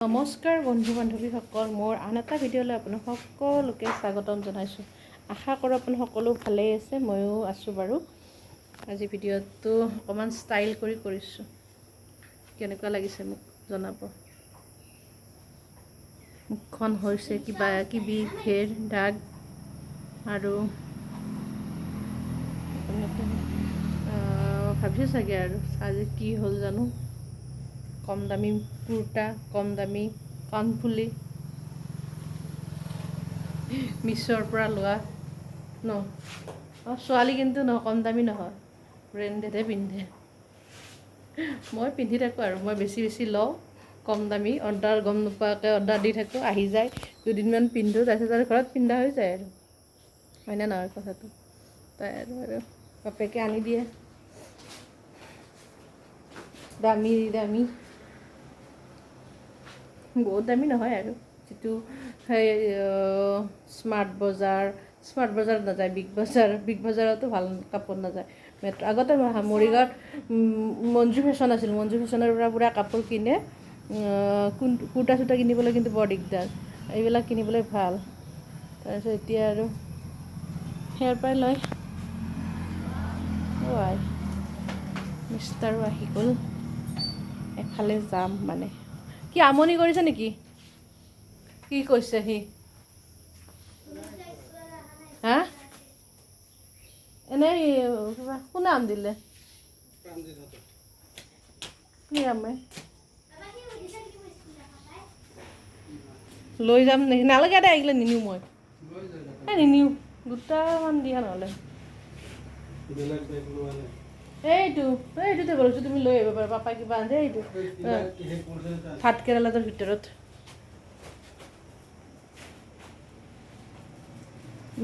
নমস্কাৰ বন্ধু বান্ধৱীসকল, মোৰ আন এটা ভিডিঅ'লৈ আপোনাক সকলোকে স্বাগতম জনাইছোঁ। আশা কৰোঁ আপুনি সকলো ভালেই আছে, ময়ো আছোঁ বাৰু। আজি ভিডিঅ'টো অকণমান ষ্টাইল কৰি কৰিছোঁ, কেনেকুৱা লাগিছে মোক জনাব। মুখখন হৈছে কিবা কিবি ঘেৰ দাগ আৰু আপোনালোকে ভাবিছে চাগে আৰু আজি কি হ'ল জানো, কম দামী কুৰ্তা, কম দামী কাণফুলি, মিছ'ৰ পৰা লোৱা ন। অঁ, ছোৱালী কিন্তু কম দামী নহয়, ব্ৰেণ্ডেডে পিন্ধে। মই পিন্ধি থাকোঁ আৰু মই বেছি বেছি লওঁ, কম দামী অৰ্ডাৰ গম নোপোৱাকৈ অৰ্ডাৰ দি থাকোঁ, আহি যায়, দুদিনমান পিন্ধোঁ, তাৰপিছত আৰু ঘৰত পিন্ধা হৈ যায় আৰু, হয়নে নহয় কথাটো? তাই আৰু বাপেকে আনি দিয়ে দামী দামী, বহুত দামী নহয় আৰু, যিটো সেই স্মাৰ্ট বজাৰ, স্মাৰ্ট বজাৰত নাযায়, বিগ বজাৰ, বিগ বজাৰতো ভাল কাপোৰ নাযায়। মেট্ৰ' আগতে মৰিগাঁৱত মঞ্জু ফেশ্বন আছিল, মঞ্জু ফেশ্বনৰ পৰা পূৰা কাপোৰ কিনে। কোন কুৰ্তা চুৰ্তা কিনিবলৈ কিন্তু বৰ দিগদাৰ, এইবিলাক কিনিবলৈ ভাল। তাৰপিছত এতিয়া আৰু সেয়াৰ পৰাই লয়। অ' আই, মিষ্টাৰো আহি গ'ল। এফালে যাম মানে, কি আমনি কৰিছে নেকি? কি কৈছে সি? হা, এনেই কিবা কোনে আম দিলে? কি আমে লৈ যাম নেকি? নালাগে দে, এইগিলা নিনিওঁ মই। এই নিনিওঁ, দুটামান দিয়া নহ'লে। এইটো এইটোতে কৰিছোঁ, তুমি লৈ আহিব পাৰা। পাপাই কিবা আনছে, এইটো ভাত কেৰেলাটোৰ ভিতৰত।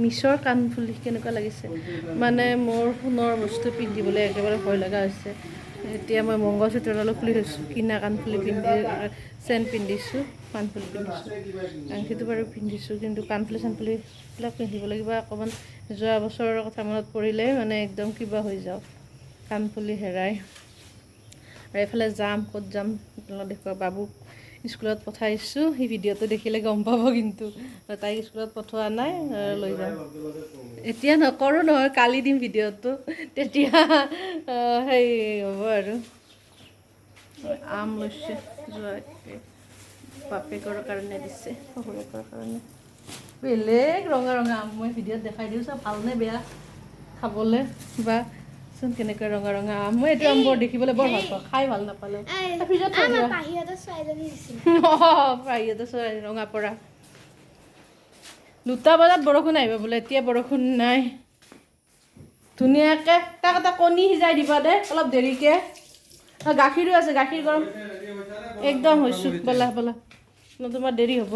মিছৰ কাণফুলি কেনেকুৱা লাগিছে? মানে মোৰ সোণৰ বস্তু পিন্ধিবলৈ একেবাৰে ভয় লগা হৈছে। এতিয়া মই মংগলসূত্ৰডালো খুলি থৈছোঁ, কিনা কাণফুলি পিন্ধি চেন পিন্ধিছোঁ, কাণফুলি পিন্ধিছোঁ, আংঠিটো বাৰু পিন্ধিছোঁ, কিন্তু কাণফুলি চানফুলিবিলাক পিন্ধিবলৈ কিবা অকণমান যোৱা বছৰৰ কথা মনত পৰিলে মানে একদম কিবা হৈ যাওঁ, কাণফুলি হেৰাই। আৰু এইফালে যাম, ক'ত যাম আপোনালোক দেখুৱাম। বাবুক স্কুলত পঠাইছোঁ, সি ভিডিঅ'টো দেখিলে গম পাব, কিন্তু তাইক স্কুলত পঠোৱা নাই, লৈ যাম। এতিয়া নকৰোঁ নহয়, কালি দিম ভিডিঅ'টো, তেতিয়া সেই হ'ব আৰু। আম লৈছে যোৱা, বাপেকৰ কাৰণে দিছে, শহুৰেকৰ কাৰণে। বেলেগ ৰঙা ৰঙা আম, মই ভিডিঅ'ত দেখাই দিওঁ, চব ভালনে বেয়া খাবলৈ বা চোন, কেনেকুৱা ৰঙা ৰঙা আম। মই এইটো আম বৰ দেখিবলৈ বৰ ভাল পাওঁ, খাই ভাল নাপালোঁ। ফ্ৰিজত থৈ দিয়া। অঁ, পাহিহঁতৰ চৰাই ৰঙা পৰা। 2টা বজাত বৰষুণ আহিব বোলে, এতিয়া বৰষুণ নাই। ধুনীয়াকৈ তাক এটা কণী সিজাই দিবা দে অলপ দেৰিকৈ। গাখীৰো আছে, গাখীৰ গৰম একদম হৈছোঁ। ব'লা ব'লা, তোমাৰ দেৰি হ'ব।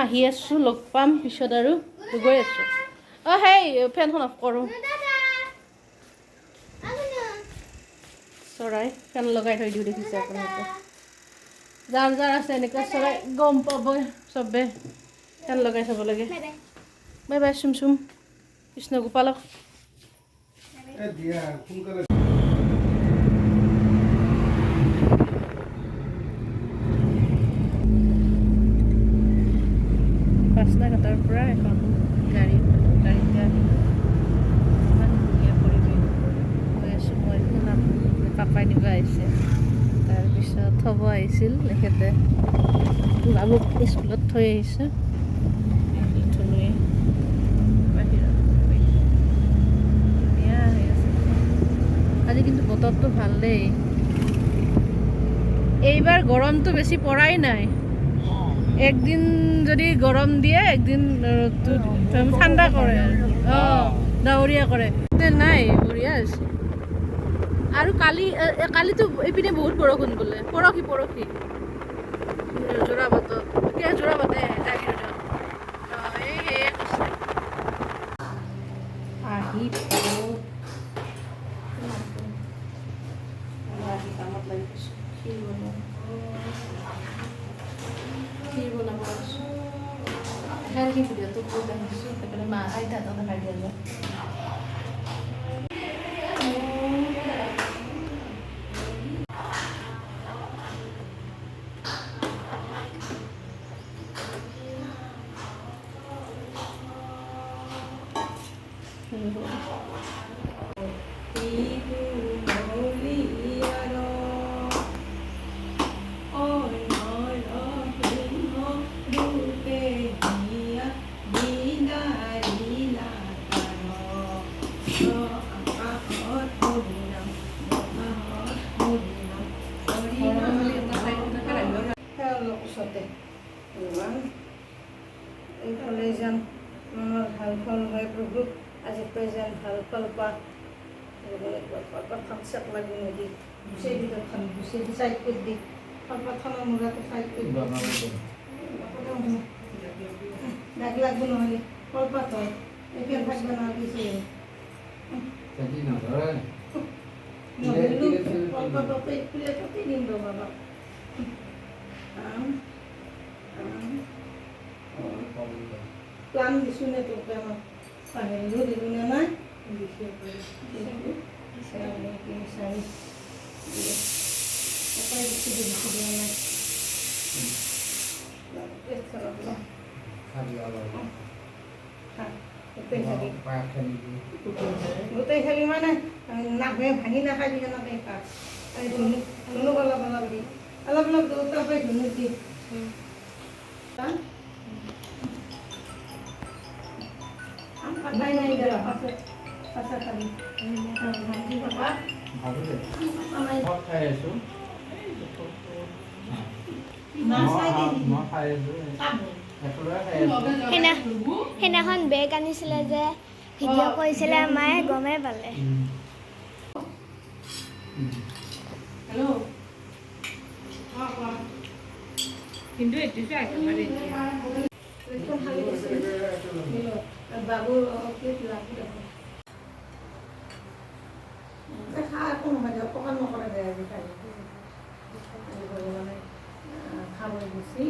আহি আছোঁ, লগ পাম পিছত আৰু, গৈ আছোঁ। অঁ, সেই ফেনখন অফ কৰোঁ। চৰাই ফেন লগাই থৈ দিওঁ, দেখিছে আপোনালোকে? যাৰ যাৰ আছে এনেকুৱা চৰাই গম পাব, চবে ফেন লগাই থ'ব লাগে। বাই বাই চুম চুম, কৃষ্ণ গোপালক। পাচনাঘাটৰ পৰা এখন গাড়ী পালোঁ, গাড়ীতে আহিলোঁ। ইমান ধুনীয়া পৰিৱেশ। গৈ আছোঁ মই, শুনাম পাপাই নিব আহিছে, তাৰপিছত থ'ব আহিছিল এখেতে। বাবুক স্কুলত থৈ আহিছে। থলোৱে বাহিৰত ধুনীয়া হৈ আছে আজি, কিন্তু বতৰটো ভাল দেই। এইবাৰ গৰমটো বেছি পৰাই নাই। একদিন যদি গৰম দিয়ে, একদিন ঠাণ্ডা কৰে, অঁ, ডাৱৰীয়া কৰে। নাই, বঢ়িয়া হৈছে। আৰু কালি, কালিতো এইপিনে বহুত বৰষুণ বোলে, পৰহি পৰহি যোৰাবাটত, যোৰাবাটে জাগিৰোডত। এই সেয়ে কৈছে। আহি পালোঁ, আহি কামত লাগি গৈছোঁ। ক্ষীৰ বনোৱা, ক্ষীৰ বনাব লৈছোঁ। দেখাই ভিডিঅ'টো ক'ত আহিছোঁ, সেইকাৰণে মা আইতাহঁতক দেখাই দিয়া যায়। ওচৰতে ভগৱান, এইফালে যেন মনৰ ভাল ফল হয় প্ৰভু, আজি তই যেন ভাল ফল পা। কলপাতখন চেক লাগি নদী গুচাই দি, তাতখন গুচাই দি চাইড কৰি দি, কলপাতখনৰ মূৰাটো চাইড কৰি দি। দাগ লাগব নহ'লে, কলপাত হয়, এতিয়া থাকিব নহয় কিছু। নধৰিলো কলপাততে প্লেটতে দিম ৰ বাবা। আম আম প্লাম দিছোঁ নে তোকে? মই পাহৰিলোঁ, দিলোঁ নে নাই? চাৰি, তিনি, চাৰি এটাই দিছোঁ, দিছোঁ, দিয়া নাই। প্লেটখনত ল, খা, গোটেই খাবি, গোটেই খাবি। মানে নাভে ভাঙি নাখাবি, সেনেকৈ খা। এই ধুনুক, ধুনুক অলপ অলপ দি, অলপ অলপ দুটা পাই ধুনুক দি। আম কাটাই নাই দে, পাছত পাছত খাবি। ভাজি পাবা নাই। খাই আছো। মই খাই আছো, একেলগে খাই আছো। সেইদিনাখন বেগ আনিছিলে যে, ভিডিঅ' কৰিছিলে, মায়ে গমেই পালে। হেল্ল'। কিন্তু এইটো একেবাৰে প্লেটখন খালি দিছে বাবু, প্লেট লাগি দেখোন। খা, একো নহয় দে, অপকাৰ নকৰে দে। আজি খাই আজি ভগৱানে খাব দিছি।